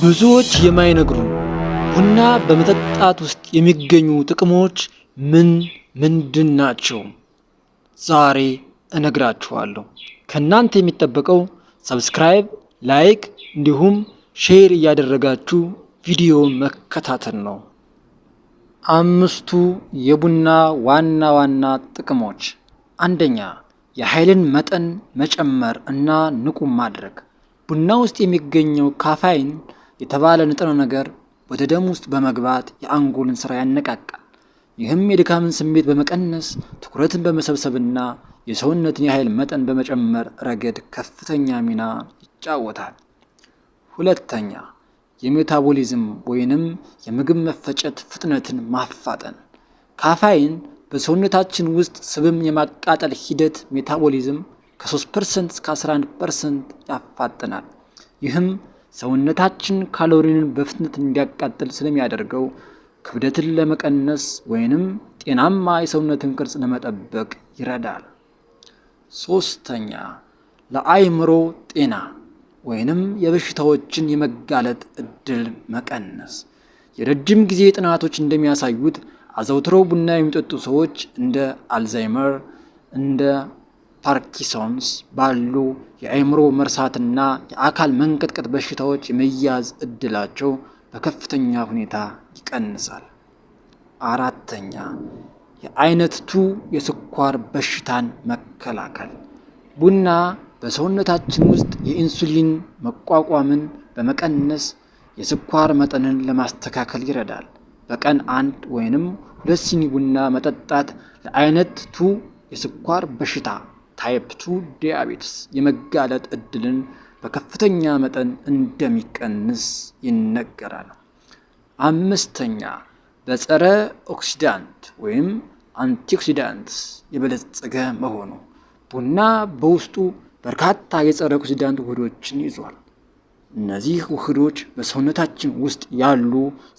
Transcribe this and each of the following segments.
ብዙዎች የማይነግሩን ቡና በመጠጣት ውስጥ የሚገኙ ጥቅሞች ምን ምንድን ናቸው? ዛሬ እነግራችኋለሁ። ከእናንተ የሚጠበቀው subscribe፣ like እንዲሁም share እያደረጋችሁ ቪዲዮ መከታተል ነው። አምስቱ የቡና ዋና ዋና ጥቅሞች፣ አንደኛ፣ የኃይልን መጠን መጨመር እና ንቁ ማድረግ። ቡና ውስጥ የሚገኘው ካፋይን የተባለ ንጥረ ነገር ወደ ደም ውስጥ በመግባት የአንጎልን ስራ ያነቃቃል። ይህም የድካምን ስሜት በመቀነስ፣ ትኩረትን በመሰብሰብና የሰውነትን የኃይል መጠን በመጨመር ረገድ ከፍተኛ ሚና ይጫወታል። ሁለተኛ፣ የ metabolism ወይንም የምግብ መፈጨት ፍጥነትን ማፋጠን። ካፋይን በሰውነታችን ውስጥ ስብም የማቃጠል ሂደት metabolism ከ3% እስከ 11% ያፋጥናል። ይህም ሰውነታችን ካሎሪንን በፍጥነት እንዲያቃጥል ስለሚያደርገው ክብደትን ለመቀነስ ወይንም ጤናማ የሰውነትን ቅርጽ ለመጠበቅ ይረዳል። ሶስተኛ፣ ለአእምሮ ጤና ወይንም የበሽታዎችን የመጋለጥ እድል መቀነስ። የረጅም ጊዜ ጥናቶች እንደሚያሳዩት አዘውትረው ቡና የሚጠጡ ሰዎች እንደ አልዛይመር፣ እንደ ፓርኪንሰንስ ባሉ የአእምሮ መርሳትና የአካል መንቀጥቀጥ በሽታዎች የመያዝ እድላቸው በከፍተኛ ሁኔታ ይቀንሳል። አራተኛ፣ የአይነት 2 የስኳር በሽታን መከላከል። ቡና በሰውነታችን ውስጥ የኢንሱሊን መቋቋምን በመቀነስ የስኳር መጠንን ለማስተካከል ይረዳል። በቀን አንድ ወይንም 2 ሲኒ ቡና መጠጣት ለአይነት 2 የስኳር በሽታ type 2 diabetes የመጋለጥ እድልን በከፍተኛ መጠን እንደሚቀንስ ይነገራል። አምስተኛ፣ በጸረ oxidant ወይም antioxidants የበለጸገ መሆኑ። ቡና በውስጡ በርካታ የጸረ oxidant ውህዶችን ይዟል። እነዚህ ውህዶች በሰውነታችን ውስጥ ያሉ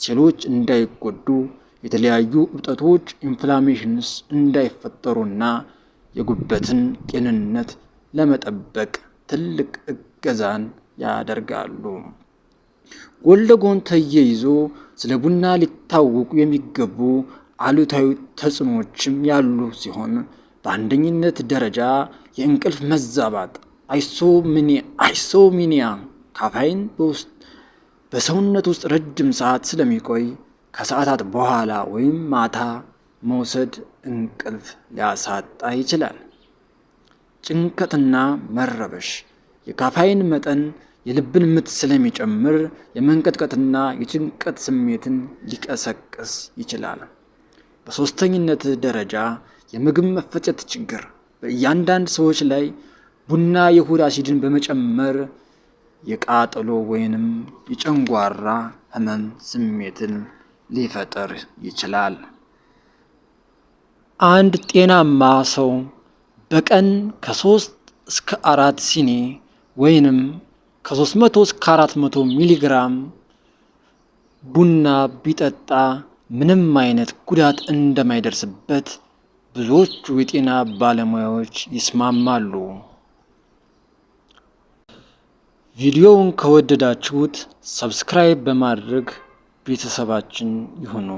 ሴሎች እንዳይጎዱ፣ የተለያዩ እብጠቶች inflammations እንዳይፈጠሩና የጉበትን ጤንነት ለመጠበቅ ትልቅ እገዛን ያደርጋሉ። ጎን ለጎን ተያይዞ ስለ ቡና ሊታወቁ የሚገቡ አሉታዊ ተጽዕኖዎችም ያሉ ሲሆን፣ በአንደኝነት ደረጃ የእንቅልፍ መዛባት insomnia። ካፋይን በሰውነት ውስጥ ረጅም ሰዓት ስለሚቆይ ከሰዓታት በኋላ ወይም ማታ መውሰድ እንቅልፍ ሊያሳጣ ይችላል። ጭንቀትና መረበሽ፣ የካፋይን መጠን የልብን ምት ስለሚጨምር የመንቀጥቀጥና የጭንቀት ስሜትን ሊቀሰቅስ ይችላል። በሶስተኝነት ደረጃ የምግብ መፈጨት ችግር፣ በእያንዳንድ ሰዎች ላይ ቡና የሆድ አሲድን በመጨመር የቃጠሎ ወይንም የጨንጓራ ህመም ስሜትን ሊፈጥር ይችላል። አንድ ጤናማ ሰው በቀን ከ3 እስከ 4 ሲኒ ወይንም ከ300 እስከ 400 ሚሊግራም ቡና ቢጠጣ ምንም አይነት ጉዳት እንደማይደርስበት ብዙዎቹ የጤና ባለሙያዎች ይስማማሉ። ቪዲዮውን ከወደዳችሁት subscribe በማድረግ ቤተሰባችን ይሁኑ።